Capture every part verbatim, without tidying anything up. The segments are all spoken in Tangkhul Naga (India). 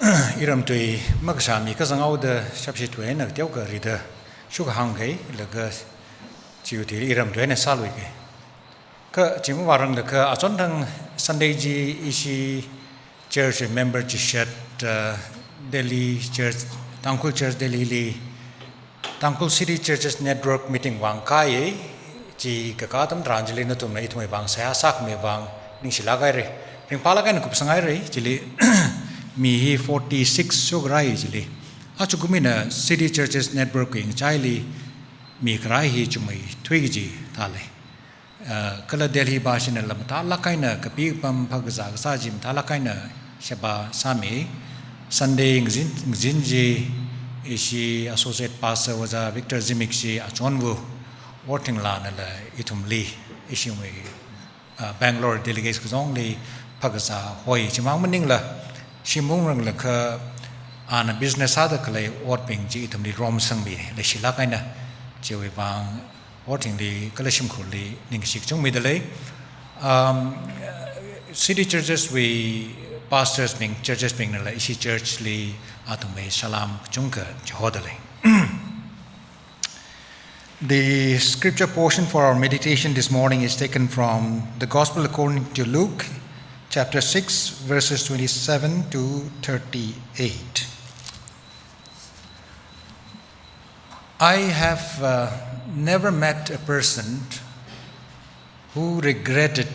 Iram tui makasā mi kazang haoda shapshi tui eina teokha rida shuk hāngkei, laga chiwui thili iram tui eina sāluikei. Kha chi mavāranglakha achonthang Sunday chi ishi church member chishat, uh, Delhi Church, Tangkhul Church Delhi li, Tangkhul City Churches Network meeting vang kāya, chi kakā atam tharan chili nathumna ithumwui vang seihā sākhami vang ningshilāk haira. Ringphālāk eina kupsang haira, chili mi hi forty-six shokrai chili. Achukum eina City Churches Network wui ngachaili mi kharā hi chungmeithui kaji thālei. Uh, kala Delhi bashina lam mathālāk eina kapi kapam phākazā kasā chi mathālāk eina sheba sāmi. Sunday ngazin, ngazin chi ishi Associate Pastor Ojā Victor Zimik chi achonva ot thinglanala ithumli, ishiwui, uh, Bangalore delegates kazongli phākazā hoi. Chimang maningla, shim ungranglakha ana business sāda khalei otbing chi ithumli romsangmi, leishilāk eina chiwui vang ot thingli kala shimkhurli ningshi kachungmeida lei. Um, City Churches wui pastors bing, churches bingnala ishi church li athumwui salam kachungkha chihoda lei. The scripture portion for our meditation this morning is taken from the Gospel according to Luke, chapter six, verses twenty-seven to thirty-eight. I have, uh, never met a person who regretted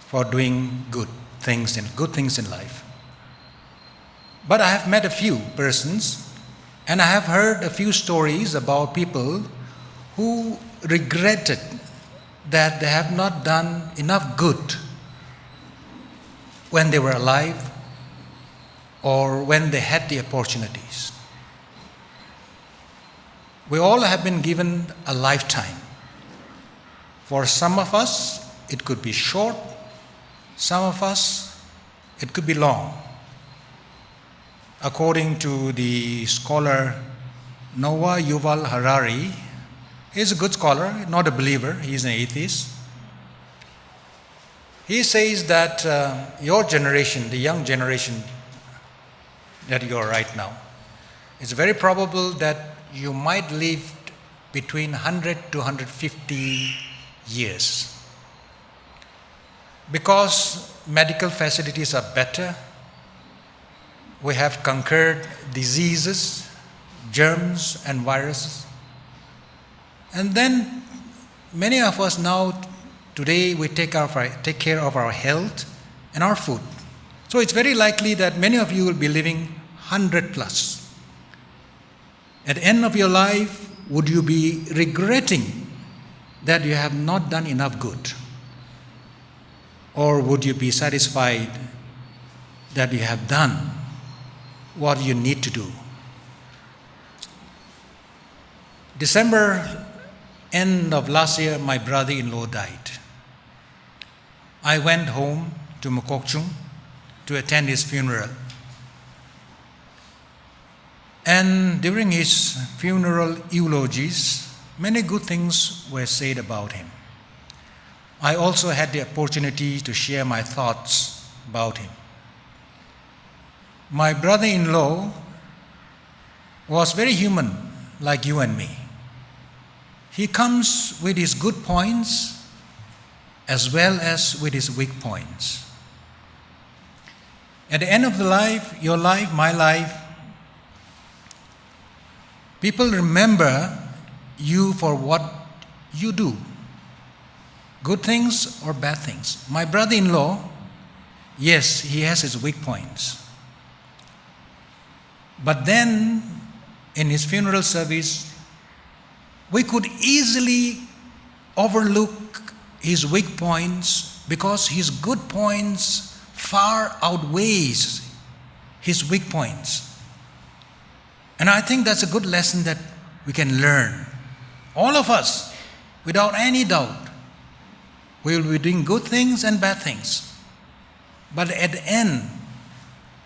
for doing good things in, good things in life. But I have met a few persons, and I have heard a few stories about people who regretted that they have not done enough good when they were alive or when they had the opportunities. We all have been given a lifetime. For some of us, it could be short. Some of us, it could be long. According to the scholar Noah Yuval Harari, he's a good scholar, not a believer, he's an atheist. He says that, uh, your generation, the young generation that you are right now, it's very probable that you might live between hundred to hundred fifty years. Because medical facilities are better, we have conquered diseases, germs, and viruses. And then many of us now, today, we take, our, take care of our health and our food. So it's very likely that many of you will be living hundred plus. At the end of your life, would you be regretting that you have not done enough good? Or would you be satisfied that you have done what you need to do? December, end of last year, my brother-in-law died. I went home to Mokokchung to attend his funeral. And during his funeral eulogies, many good things were said about him. I also had the opportunity to share my thoughts about him. My brother-in-law was very human, like you and me. He comes with his good points as well as with his weak points. At the end of the life, your life, my life, people remember you for what you do, good things or bad things. My brother-in-law, yes, he has his weak points. But then, in his funeral service, we could easily overlook his weak points because his good points far outweighs his weak points. And I think that's a good lesson that we can learn. All of us, without any doubt, we will be doing good things and bad things. But at the end,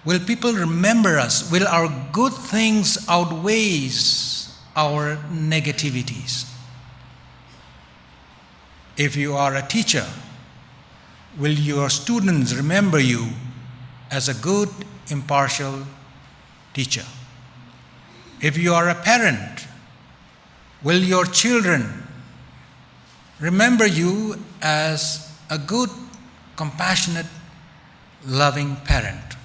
will people remember us? Will our good things outweighs our negativities? If you are a teacher, will your students remember you as a good, impartial teacher? If you are a parent, will your children remember you as a good, compassionate, loving parent?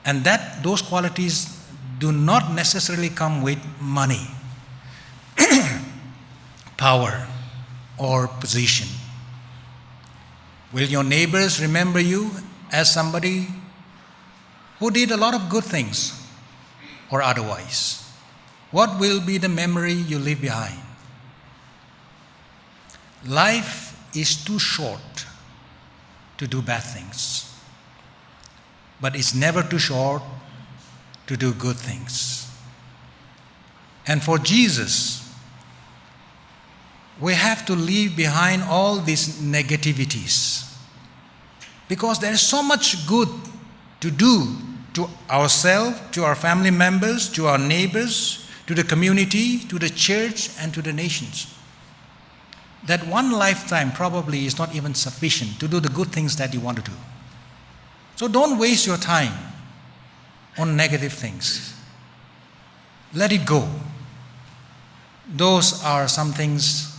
And that those qualities do not necessarily come with money, power, or position. Will your neighbors remember you as somebody who did a lot of good things or otherwise? What will be the memory you leave behind? Life is too short to do bad things, but it's never too short to do good things. And for Jesus, we have to leave behind all these negativities, because there is so much good to do to ourselves, to our family members, to our neighbors, to the community, to the church, and to the nations, that one lifetime probably is not even sufficient to do the good things that you want to do. So don't waste your time on negative things. Let it go. Those are some things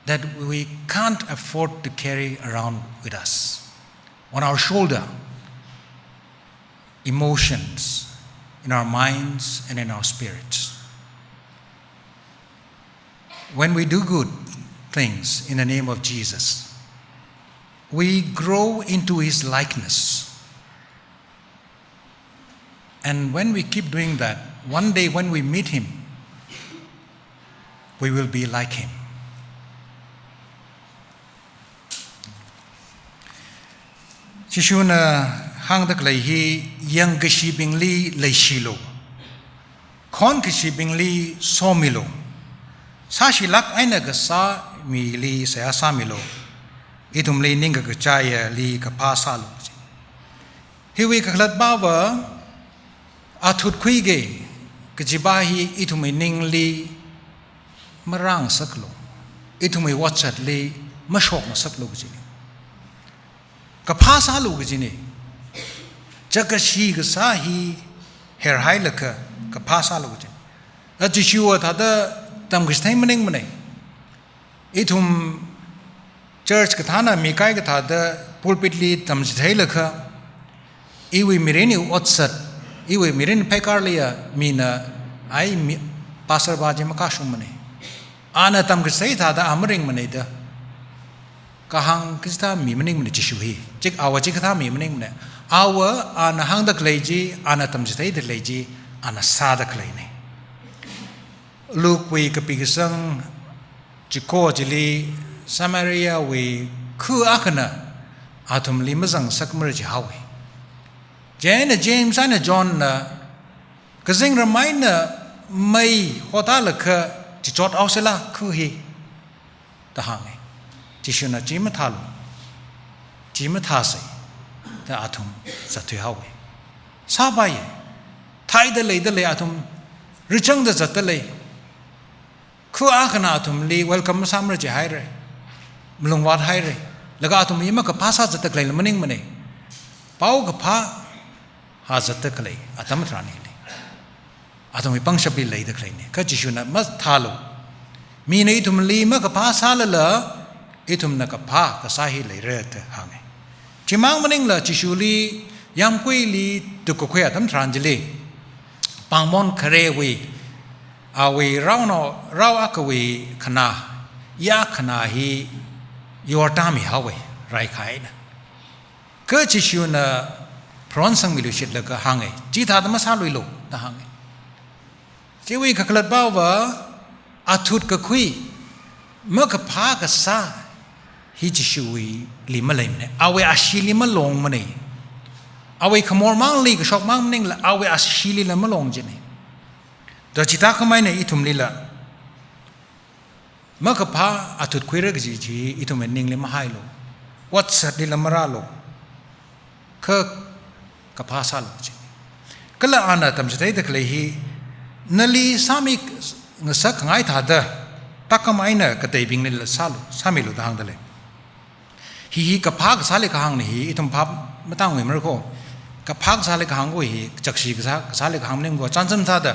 that we can't afford to carry around with us, on our shoulder, emotions, in our minds, and in our spirits. When we do good things in the name of Jesus, we grow into his likeness. And when we keep doing that, one day when we meet him, we will be like him. Jishuna hāngda khalei hi, yangkashibingli leishilu, khonkashibingli somilu, sāshilāk eina kasā mili seihā sāmilu, ithumli ningkakachaiya li kaphā sālu. Hiwui kakhalatpava, athut khuiki kajiva hi ithumwui ningli marāngasaklu, ithumwui otchatli mashokngasaklu kajina. Kaphā sālu kajina. Chākashi kasā hi herhailaga kaphā sālu kajina. A Jishua thāda tamkachithei maningmana. Ithum church kathāna mi kaikha thāda pulpit li tamchitheilaga, iwui mirin iwui otchat, iwui mirin pheikarliya mina ai mi, pastor va chi makashungmana. Ana tamkachithei thāda a maringmana da kahāng kachithā mi maningmana Jishu hi. Chik awa chikathā mi maningmana. Awa ana hāngda khalei chi, ana tamchitheida khalei chi, ana sāda khaleina. Luke wui kapi kasang chiko chili Samaria wui khu akhana athumli mazangngasakmara jihaowa. Chieina James eina John na kazingram eina mei hotālaga chichot haosela khu hi da hānga. Jishuna chi mathālu, chi mathāsa da athum zatthui haowa. Sāpaiya, thaida leida lei athum, richangda zatda lei. Khu akhana athumli welcome masāmara jihaira, malungvāt haira. Laga athum hi makaphā sāzatda khaleila maningmana. Paokaphā hāzatda khalei atam tharan hili, athumwui pangshapli leida khaleina. Kha Jishuna mathālu, mina ithumli makaphā sālala, ithumna kaphā kasā hi leira da hānga. Chimang maningla Jishuli yāmguili tukkakhui atam tharan chili, pāngmon kharewui, awui raonao, rao akhawui khanā, ya khanā hi yortāmihaowa, raikha eina. Kha Jishuna pharonsangmiluishitlaga hānga, chithāda masāluilu da hānga. Chiwui kakhalatpava, athut kakhui, makaphā kasā hi Jishuwuili maleimana, awui asheeli malongmana. Awui khamormangli kashokmang maningla, awui asheelila malong jina. Da chithākhameina ithumlila makaphā athut khuira kaji chi ithumwui ningli mahailu, otsatlila marālu, kha kaphā sālu kaji. Kala ana tamchitheida khalei hi, nali sāmingasak khangai thāda, thākhameina kateibinglila sālu, sāmilu da hāngda lei. Hi hi kaphā kasāli kahāngna hi, ithum phap matangwui mara ko. Kaphā kasāli kahāng ko hi, chakshi kasā, kasāli kahāng maning ko, chānjam sāda.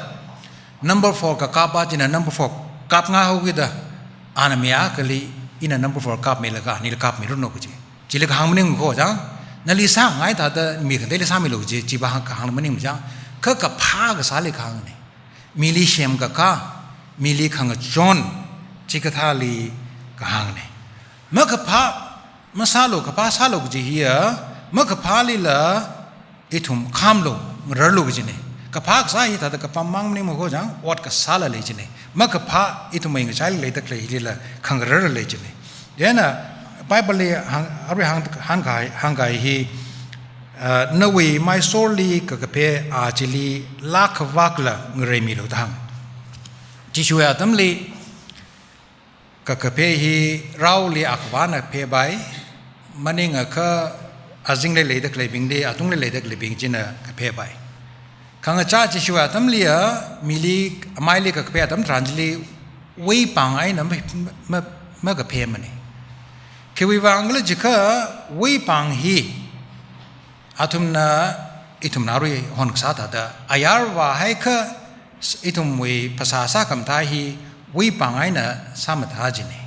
Number four kakapva china number four kapngai haokida, ana mi akhali ina number four kapmilaga, anili kapmiranu kaji. Chili kahāng maning ko chang, nali sāngai thāda mi khangateili sāmilu kaji, chiva hāng kahāng maning chang, kha kaphā kasāli kahāngna. Mili semkakā, mili khangachon, chikathāli kahāngna. Makaphā, masālu, kaphā sālu kaji hiya, makaphālila ithum khamlu, ngararlu kajina. Kaphā kasā hi thāda kapam mang maning mako chang, ot kasāla lei jina. Makaphā ithumwui ngachaili leida khalei hilila khangarar lei jina. Chieina Bible li hāng, arui hāng, hāngkahai, hāngkahai hi, ah, nawui maisorli kakaphā a chili lākhavakla ngareimilu da hāng. Jishuwui atamli kakaphā hi raoli akhavana phāpai, maningakha azingli leida khaleibingli, atungli leida khaleibing china kaphāpai. Khangachā Jishuwui atamliya, mili amaili kakaphā atam tharan chili wuipāng eina ma, ma, ma, makaphāmana. Khiwuivang khala jiakha wuipāng hi, athumna, ithumna arui honkasā thāda, ayar vāhaiakha, ithumwui phasā sākhamathā hi wuipāng eina sāmathā jina.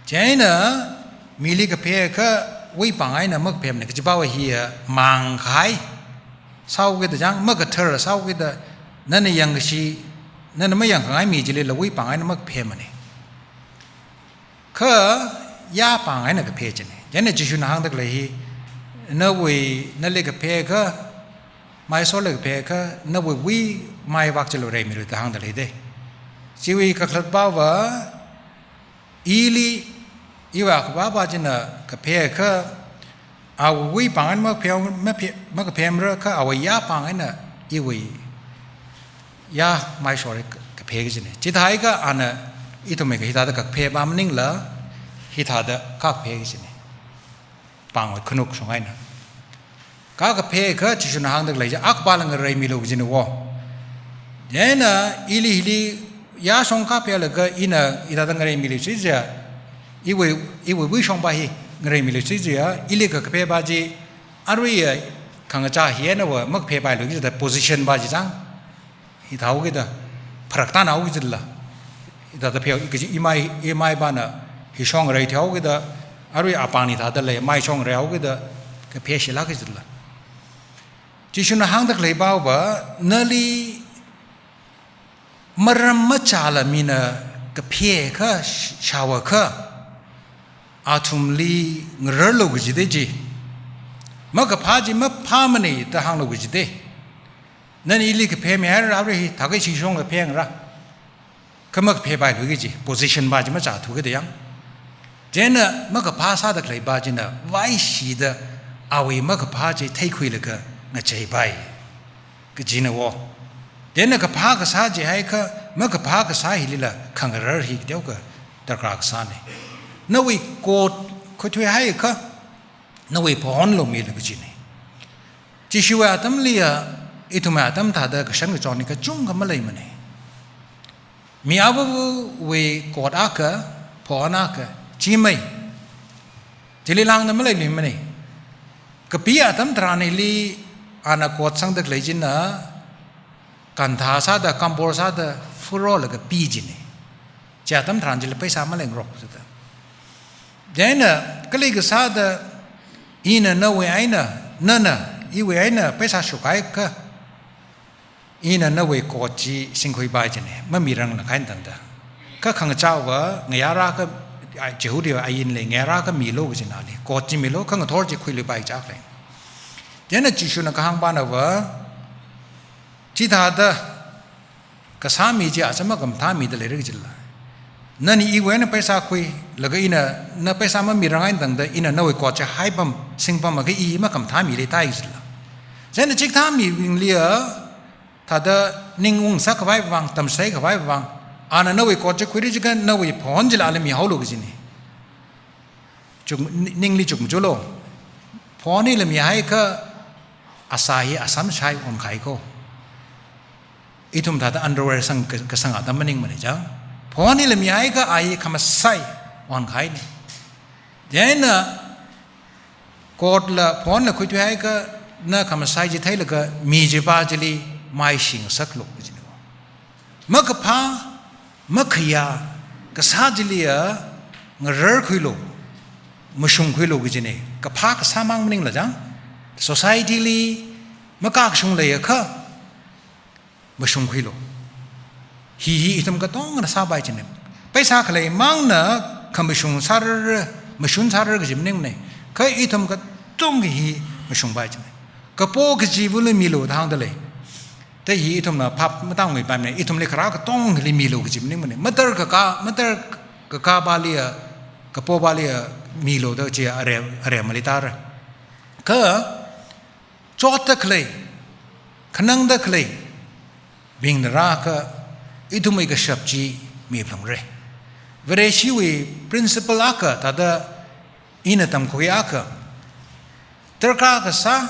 Chieina mili kaphāakha wuipāng eina makaphāmana, kajiva hiya mangkahai sāhaokida chang, makathar sāhaokida, nana yangkashi, nana mayangkhangai mi chilila wuipāng eina makaphāmana. Kha yāpāng eina kaphā jina. Chieina Jishuna hāngda khalei hi, nawui, nali kaphāakha, maisorli kaphāakha, nawui wui maivak chili reimilu da hāngda leida. Chiwui kakhalatpava, ili, iwui akhavava china kaphāakha, awui wuipāng eina makaphā, makaphā, makaphāmara kha awui yāpāng eina iwui yā maisorli kaphā kajina. Chithāakha ana ithumwui kahithāda kakaphāva maningla, hithāda kakaphā kajina. Pāngwui khanuk shong eina. Kakaphāakha Jishuna hāngda khalei chi, akhavāla ngareimilu kajina wo. Chieina ili hili yāshong kaphālaga ina hithāda ngareimilu chiakha, iwui, iwui wuishongva hi ngareimilu chiakha, ili kakaphāva chi, aruiya khangachā hi einava makaphāpailu kajida positionva chi chang. Hithāhaokida, pharaktānhaokida la. Hithāda pheo, kaji imai, imaivana, hi shong ngareithuihaokida, arui apāngli thāda lei, mai shong ngareihaokida, kaphāshilāk kajida la. Jishuna hāngda khaleipava, nali maram machāla mina kaphāakha, sh-, shāakha, athumli ngararlu kajida chi. Makaphā chi maphāmana da hānglu kajida. Nana ili kaphāmihaira, arui hi thākha ishi shong kaphāngra. Kha makaphāpailu kaji, positionva chi machāthukida yang. Chieina makaphā sāda khaleiva china vaishida awui makaphā chi theikhuilaga ngacheipai kajina wo. Chieina kaphā kasā chihaiakha, makaphā kasā hilila khangarar hi kateokha darkar kasāna. Nawui kot khuithuihaiakha, nawui phonlu milu kajina. Jishuwui atamliya, ithumwui atam thāda kashankachon hi kachungkha maleimana. Mi avāvawui kot akha, phon akha, chi mai. Chili lāngda maleiluimana. Kapi atam tharanli ana kot sangda khalei china, kanthā sāda, kambor sāda, furolaga pi jina. Chi atam tharan chili paisa maleingarok sāda. Chieina, kali kasāda, ina nawui eina, nana, iwui eina paisa shukhaiakha, ina nawui kot chi singkhuipai jina, mamirangla khain tangda. Kha khangachāva, ngayārakha, ai, Jihudi ainli ngayārakha milu kajina li, kot chi milu, kha ngathor chi khuiluipai chāklei. Chieina Jishuna kahāngvanava, chithāda, kasā mi chi aja makhamathā mida leira kajila. Nana iwui eina paisa khuilaga ina, na paisa mamirangai tangda ina nawui kot chi haipam, singpamakha i makhamathā mi leitai kajila. Chieina chikathā mibingliya, thāda ning ungsā khavai vang, tamsai khavai vang, ana nawui kot chi khuira jiakha nawui phon chila ala mihaolu kajina. Chuk, ni-, ningli chukmajulu. Phon hila mihaiakha asā hi asam shai onkahai ko. Ithum thāda underwear sang ka-, kasang atam maningmana chang. Phon hila mihaiakha a hi khamasai onkahai ni. Chieina Court la phonla khuithuihaiakha na khamasai chi theilaga mi chipa chili maishingasaklu kajina. Makaphā, makhayā kasā chiliya ngararkhuilu, mashungkhuilu kajina. Kaphā kasā mang maningla chang, society li makakashung leiakha mashungkhuilu. Hi hi ithum katongana sāpai china. Paisa khalei mangna khamashung sārar, mashun sārar kaji maningmana. Kha ithum katonga hi mashungpai china. Kapo kachivali milu da hāngdalei. Te hi ithumna phap matāngmipaimana, ithumli kharā katongli milu kaji maningmana. Matar kaka, matar kakapaliya, kapopaliya milu da chi are, are mali tara. Kha chotda khalei, khanangda khaleibingna rāakha ithumwui kashap chi miphalungra. Vareshiwui principle akha thāda ina tamkhuiakha, darkar kasā,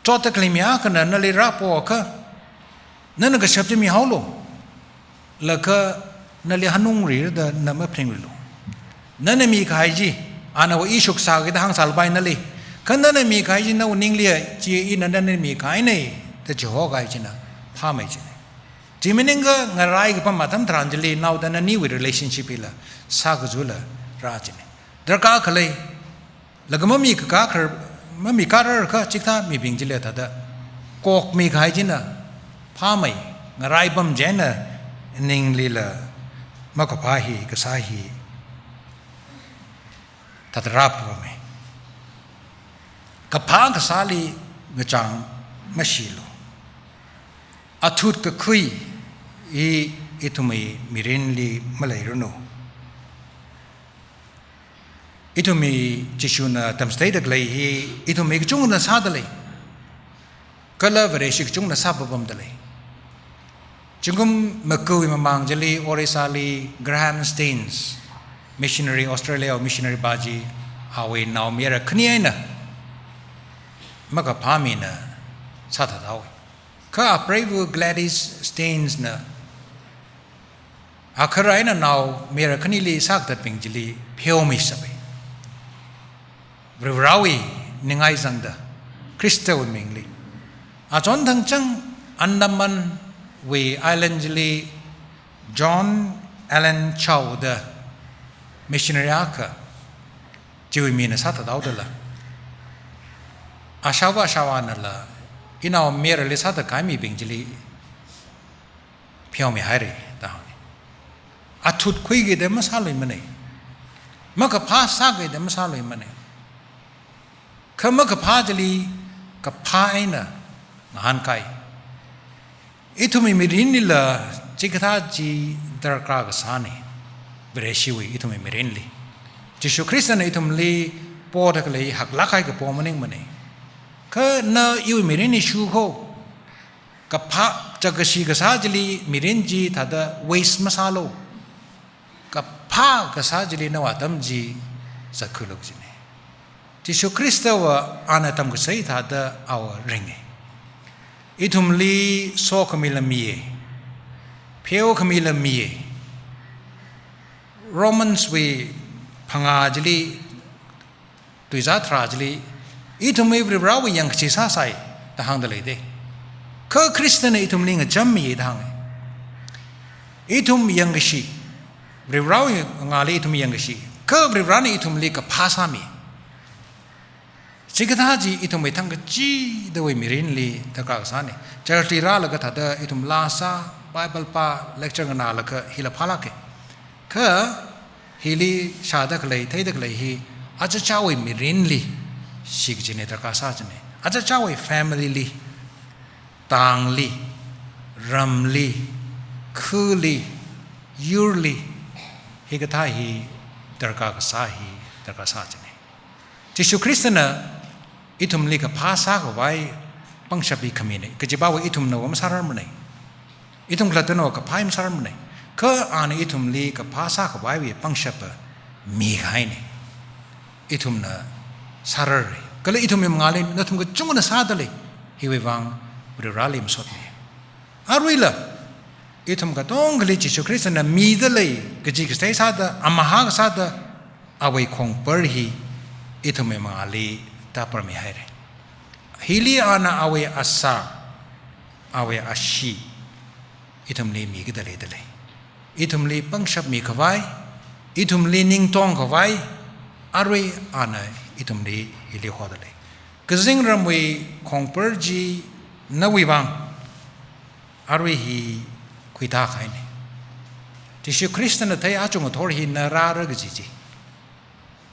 chotda khalei mi akhana nali rāpoakha, nana kashap chi mihaolu. Laga nali hanungri da na maphaningrilo. Nana mikahai chi, ana va ishuk sāki da hāngsālapai nali. Kha nana mikahai chi nawui ningli chi ina nana mikahaina da chihokahai china phāmei china. Chi maningakha ngarai kapam atam tharan chili naoda naniwui relationship hila sākazula rā china. Darkar khalei, laga mamikakha, mamikarar kha chikathā mibing chili thāda kokmikahai china phāmei, ngarai pam china ninglila makaphā hi, kasā hi thāda rāpamei. Kaphā kasāli ngachang mashilu. Athut kakhui hi ithumwui mirinli maleiranu. Ithumwui Jishuna tamchitheida khalei hi ithumwui kachungana sādalei. Kala Vareshi kachungana sāpapamdalei. Zingkum makawui mamang chili Orissa li Graham Staines, missionary, Australia missionary pa chi, awui naomayara khani eina makaphā mina sāthathaowa. Kha apreiva Gladys Staines na akhara eina naomayara khanili sākathatbing chili pheomishapai. Varivarawui ningai zangda, Khristawui mingli. Achon thangchang Andamanwui island chili John Allen Chau da missionary akha, chiwui mina sāthathaodala, ashava ashavanala inaomayarali sāthatkahai mibing chili pheomihaira da hānga. Athut khuiki da masāluimana. Makaphā sāki da masāluimana. Kha makaphā chili kaphā eina ngahānkai. Ithumwui mirinlila chikathā chi darkar kasāna. Vareshiwui ithumwui mirinli, Jishu Khristana ithumli poda khalei haklākkahai kapo maningmana. Kha na iwui mirinli shuko, kaphā chākashi kasā chili mirin chi thāda waste masālu. Kaphā kasā chili nawui atam chi zatkhuilu kajina. Jishu Khristava ana tamkasai thāda awui ringa. Ithumli sokhamila miya, pheokhamila miya. Romans wui phangā chili, tuizā tharā chili, ithumwui Varivarawui yangkashi sāsai da hāngdalei da. Kha Khristana ithumli ngachammi da hānga. Ithum yangkashi, Varivarawui ngāli ithum yangkashi, kha Varivarana ithumli kaphā sāmi. Chikathā chi ithumwui thangkachidawui mirinli darkar kasāna. Church li rālaga thāda ithum laa sā, Bible pā, lecture nganālaga hila phālāka. Kha hili shāda khalei, theida khalei hi achachaowui mirinli shikajina, darkar sā kajina. Achachaowui family li, tangli, ramli, khali, yurli, hikathā hi darkar kasā hi darkar sā kajina. Jishu Khristana ithumli kaphā sākhavai pangshap hi khamina. Kajipava ithumna va masārarmana. Ithum khalattana va kaphā hi masārarmana. Kha ana ithumli kaphā sākhavaiwui pangshap va mikahaina. Ithumna sārarra. Kala ithumwui mangāli nathum kachungana sādalei. Hiwui vang Varivarali masotmi. Aruila, ithum katongali Jishu Khristana midalei kaji kasai sāda, amahā kasāda, awui khongpar hi ithumwui mangāli tāpharmi haira. Hili ana awui asā, awui ashee ithumli mikida leida lei. Ithumli pangshap mikhavai, ithumli ningtong khavai, arui ana ithumli hili hoda lei. Kazingramwui khongpar chi nawui vang, arui hi khuitā kahaina. Jishu Khristana thei achung athor hi na rāra kaji chi.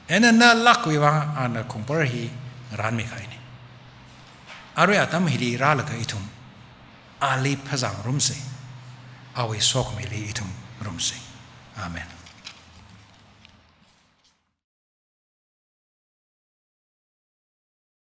Eina na lakwui vang ana khongpar hi rānmi kahaina. Arui atam hili rālaga ithum ali phazā ngarumsa. Awui sokmili ithum ngarumsa. Amen.